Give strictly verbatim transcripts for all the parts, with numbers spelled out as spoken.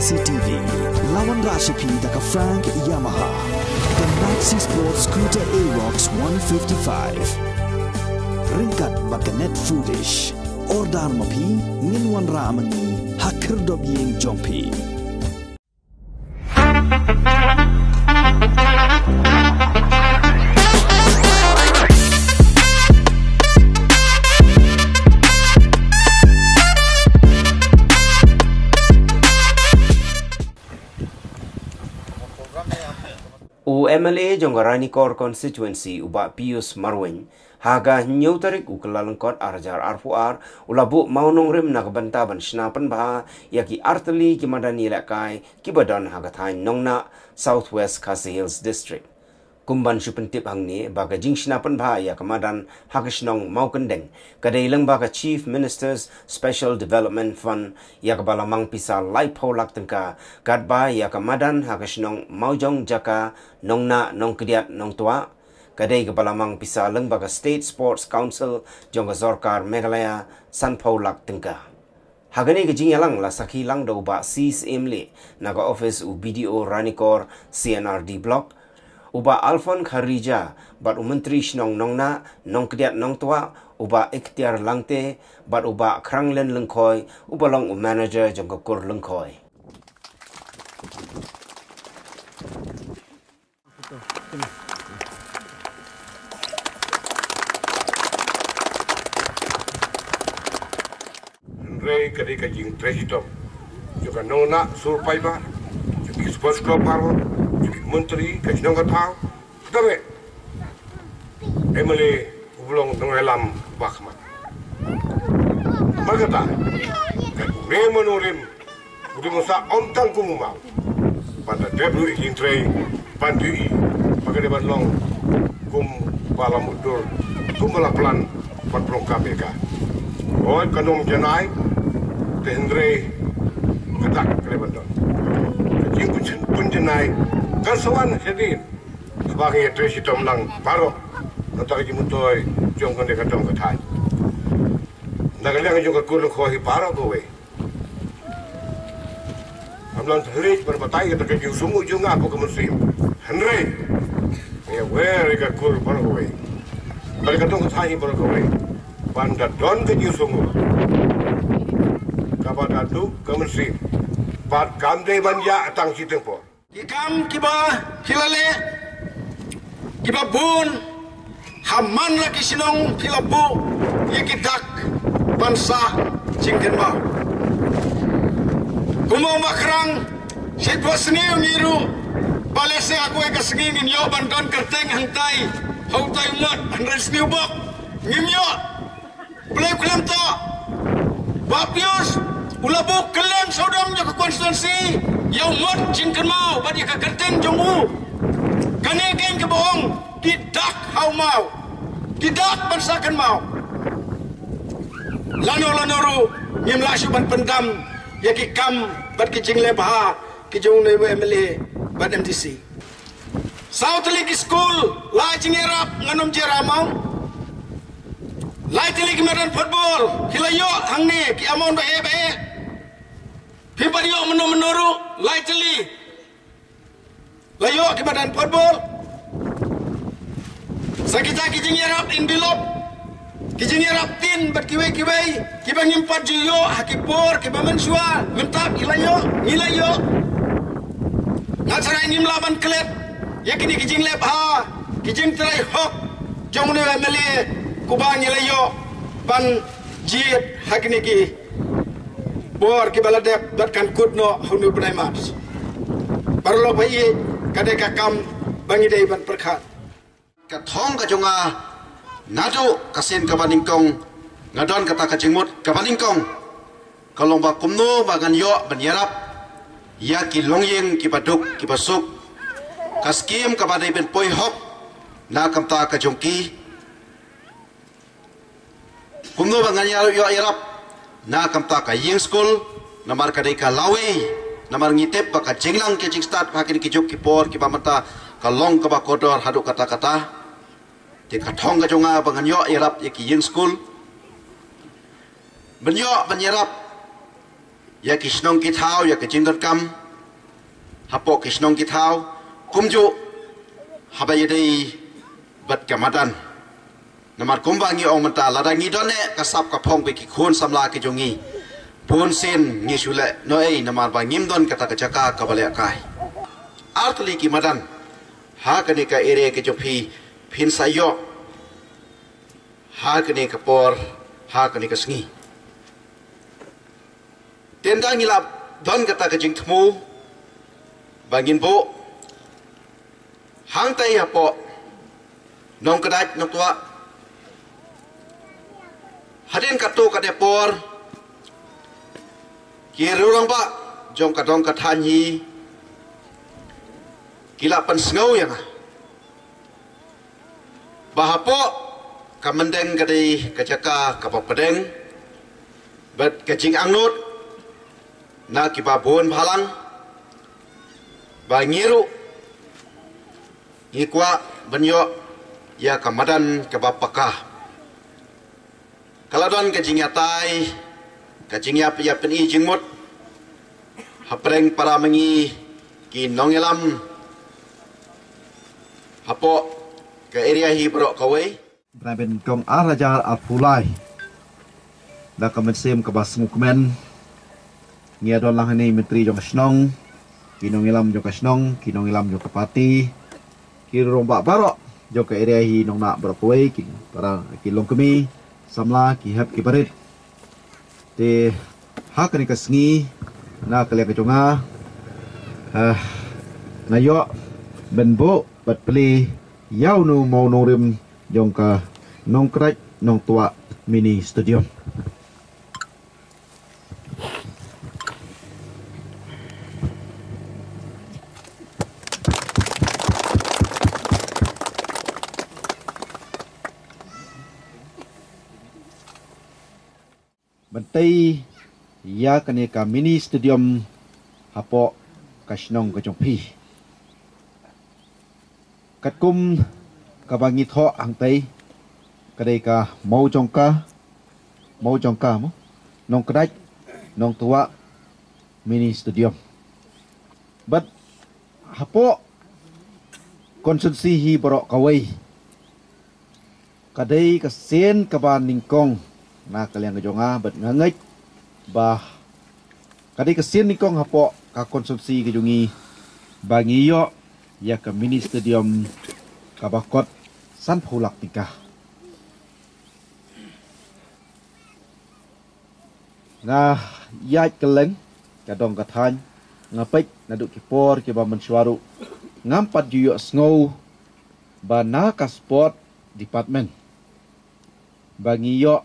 C T V. La wanrah sha phi da ka Frank Yamaha. Ka Maxi Sport Scooter Aerox one fifty-five. Ryngkat bad ka Net Foodish. Order ma phi, ngin wanrah ma ngi ha khyrdop ïing jong phi. U M L A jong ka Ranikor Constituency, u Bah Pius Marwein, ha ka hynñiew tarik u Kyllalyngkot ar hajar arphew ar, u la buh mawnongrim na ka bynta ban shna pynbha ïa ki artylli ki madan ïalehkai kiba don ha ka thaiñ Nongnah, South West Khasi Hills District. Kum ban shu pyntip hangne ba ka jingshna pynbha ïa ka madan ha ka shnong Mawkyndeng ka dei lyngba ka Chief Minister's Special Development Fund, ïa kaba la mang pisa laiphew lak tyngka, katba ïa ka madan ha ka shnong Mawjong Jaka, Nongnah, Nongkdiat, Nongtwah, ka dei kaba la mang pisa lyngba ka State Sports Council jong ka sorkar Meghalaya, sanphew lak tyngka. Ha kane ka jingïalang la sakhi lang da u Bah C Syiem Lieh na ka office u B D O Ranikor C and R D Block, u Bah Alfon Kharija bad u Myntri Shnong Nongnah, Nongkdiat, Nongtwah, u Bah Iktiar Langte, bad u Bah Khranglen Lyngkhoi, uba long u manager jong ka kur Lyngkhoi. Hynrei ka dei ka jingtrei shitom jong ka Nongnah Sur Paidbah, jong ki sports club baroh, jong ki myntri, ka shnong ka thaw, kata re M L A u ba long nongïalam ba khmat. Bad kata, ka ne mano rim u dei masa ym tang kum u maw. Ban da dep ruh ïa ka jingtrei ban ïohi ba ka dei ban long kum ba la mutdur, kum ba la plan ban prong kam ïa ka. Hooid, kan ym janai, te hynrei kata ka dei ban don. Ka jingpynjanai kan sa wan shadien ba ngi ïatrei shitom lang baroh na ka bynta ka jingmyntoi jong kane ka dong ka thaiñ. Na ka liang jong ka kur Lyngkhoi hi baroh kawei, ngam lah ban leit ban batai kata ka jingsngew jong nga hapoh ka mynsiem. Hynrei ngi wer ïa ka kur baroh kawei, bad ka dong ka thaiñ baroh kawei, ban da don ka jingsngew kaba da duk ka mynsiem, bad kam dei ban ïa tang shiteng por. Ki kam kiba phi la leh kiba bun ha man la ki shnong, phi la buh ïa ki dak ban sah jingkynmaw. Kumba u Bah Khrang, shiphew sngi ngi ruh, ba lehse ha kawei ka sngi ngin ïoh ban don kyrteng hangtai ha utai u mot, hynrei sniewbok ngim ïoh. U Blei u khlem toh. Bah Pius u la buh kylleng sawdong jong ka constituency ïa u mot jingkynmaw bad ïa ka kyrteng jong u. Kane keiñ kaba ong ki dak ha u maw, ki dak ban sah kynmaw. Lano lano ruh ngim lah shuh ban pyndam ïa ki kam bad ki jingleh bha ki jong une u M L A bad M D C. Saw tylli ki skul, lai jingïarap ngan ym jia ra maw. Lai tylli ki madan football ki la ïoh hangne, ki amount ba eh ba eh. Phim pat ïoh mynno mynno ruh, lai tylli la ïoh ki madan football. Sa kita ki jingïarap envelope, ki jingïarap tin bad kiwei kiwei kiba ngim pat ju ïoh ha ki por kiba mynshuwa, mynta ngi la ïoh, ngi la ïoh. Nga tharai ngim lah ban klet ïa kine ki jingleh bha, ki jingtrai hok jong une u M L A, kuba ngi la ïoh ban jied ha kine ki por kiba la dep bad kan kut noh ha une u bnai March. Paralok ba ïeit, ka dei ka kam ba ngi dei ban pyrkhat. Ka thong ka jong nga naduh ka sien kaba nyngkong, nga don kata ka jingmut kaba nyngkong ka long ba kumno ba ngan ïoh ban ïarap ïa ki longïing kiba duk kiba suk. Ka skim kaba dei ban poi hok na ka bynta ka jong ki. Kumno ba ngan ïa-, ïoh ïarap na ka bynta ka ïing skul, namar ka dei ka lawei, namar ngi tip ba ka jinglang ka jingstad ha kine ki juk ki por kiba mynta ka long kaba kordor haduh katta katta. Te ka thong ka jong nga ba ngan ïoh ïarap ïa ki ïing skul. Ban ïoh ban ïarap ïa ki shnong ki thaw, ïa ka jingdonkam hapoh ki shnong ki thaw, kumjuh haba ïadei bad ka madan. Namar kumba ngi ong mynta, lada ngi don eh ka sap ka phong bad ki khun samla ki jong ngi, bun sien ngi shu leh noh ei, namar ba ngim don kata ka jaka kaba leh kai. Artylli ki madan ha kane ka area ka jong phi, phin sa ïoh ha kane ka por, ha kane ka sngi. Te ynda ngi la don kata ka jingthmu ba ngin buh hangtei hapoh Nongkdait, Nongtuah, hadien katto katne por, ki rangbah jong ka dong ka thaiñ hi ki la pynsngew ïa nga ba hapoh ka Myndeng ka dei ka jaka kaba pdeng bad ka jingangnud na kiba bun bhalang, ba ngi ruh ngi kwah ban ïoh ïa ka madan kaba paka. Ka la don ka jingïatai, ka jingïap ïa pyni jingmut hapdeng para ma ngi ki nongïalam hapoh ka area hi baroh kawei. Bnai Bnai Kong ar hajar arphew lai, da ka mynsiem kaba sngewkmen, ngi ïa don lang hangne i myntri jong ka shnong, ki nongïalam jong ka shnong, ki nongïalam jong ka party, ki rangbah baroh jong ka area hi, nongnah baroh kawei, ki para, ki longkmie, samla, ki hep ki barit. Te ha kane ka sngi, na ka liang ka jong nga, eh, nga ïoh ban buh bad plie ïa uno u mawnongrim jong ka Nongkdait Nongtuah Mini Stadium. Ban tei ïa kane ka mini stadium hapoh ka shnong ka jong phi. Katkum kaba ngi thoh hangtei, ka dei ka maw jong ka, maw jong ka mo, Nongkdait Nongtuah Mini Stadium. Bad hapoh constituency hi baroh kawei, ka dei ka sien kaba nyngkong na ka liang ka jong nga, bad nga ngeit ba ka dei ka sien nyngkong hapoh ka constituency ka jong ngi ba ngi ïoh ïa ka mini stadium kaba kot sanphew lak tyngka. Nga ïaid kylleng ka dong ka thaiñ, nga peit naduh ki por kiba mynshuwa ruh, ngam pat ju ïohsngew ba na ka sport department ba ngi ïoh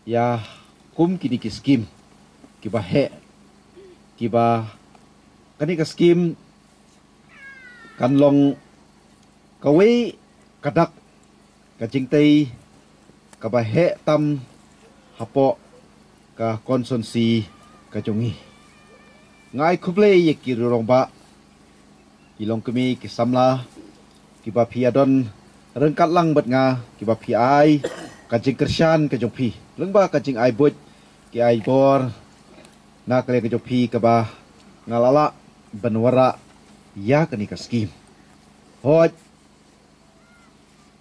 ïa kum kine ki skim kiba heh, kiba, kane ka skim kan long kawei ka dak ka jingtei kaba heh tam hapoh ka constituency ka jong ngi. Nga ai khublei ïa ki rangbah, ki longkmie, ki samla, kiba phi ïa don ryngkat lang bad nga, kiba phi ai ka jingkyrshan ka jong phi lyngba ka jingai buit, ki ai bor na ka liang ka jong phi, kaba nga la lah ban wanrah ïa kane ka skim. Hooid,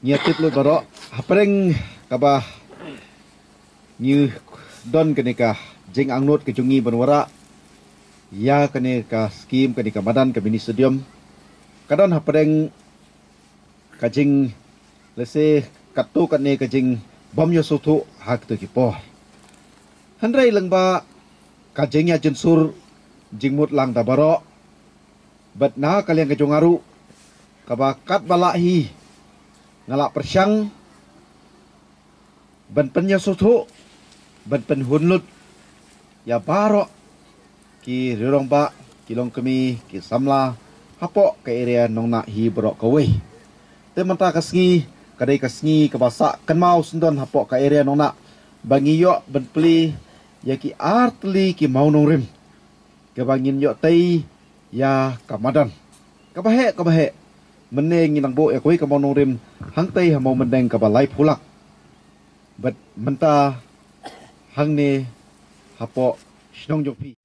ngi ïa tip lut baroh, hapdeng kaba ngi don kane ka jingangnud ka jong ngi ban wanrah ïa kane ka skim, kane ka madan, ka mini stadium, ka don hapdeng ka jing, lehse katto katne ka jingbym ïasngewthuh ha kito ki por. Hynrei lyngba ka jingïajynsur jingmut lang da baroh, bad na ka liang ka jong nga ruh, kaba katba lah hi nga la pyrshang ban pynïasngewthuh, ban pynhun lut ïa baroh ki rangbah, ki longkmie, ki samla hapoh ka area Nongnah hi baroh kawei. Te mynta ka sngi ka dei ka sngi kaba sah kynmaw syndon hapoh ka area Nongnah ba ngi ïoh ban plie ïa ki artylli ki mawnongrim, kaba ngin ïoh tei ïa ka madan kaba heh, kaba heh. Mynne ngi nang buh ïa kawei ka mawnongrim hangtei ha Mawmyndeng kaba laiphew lak. Bad mynta hangne hapoh shnong jong phi.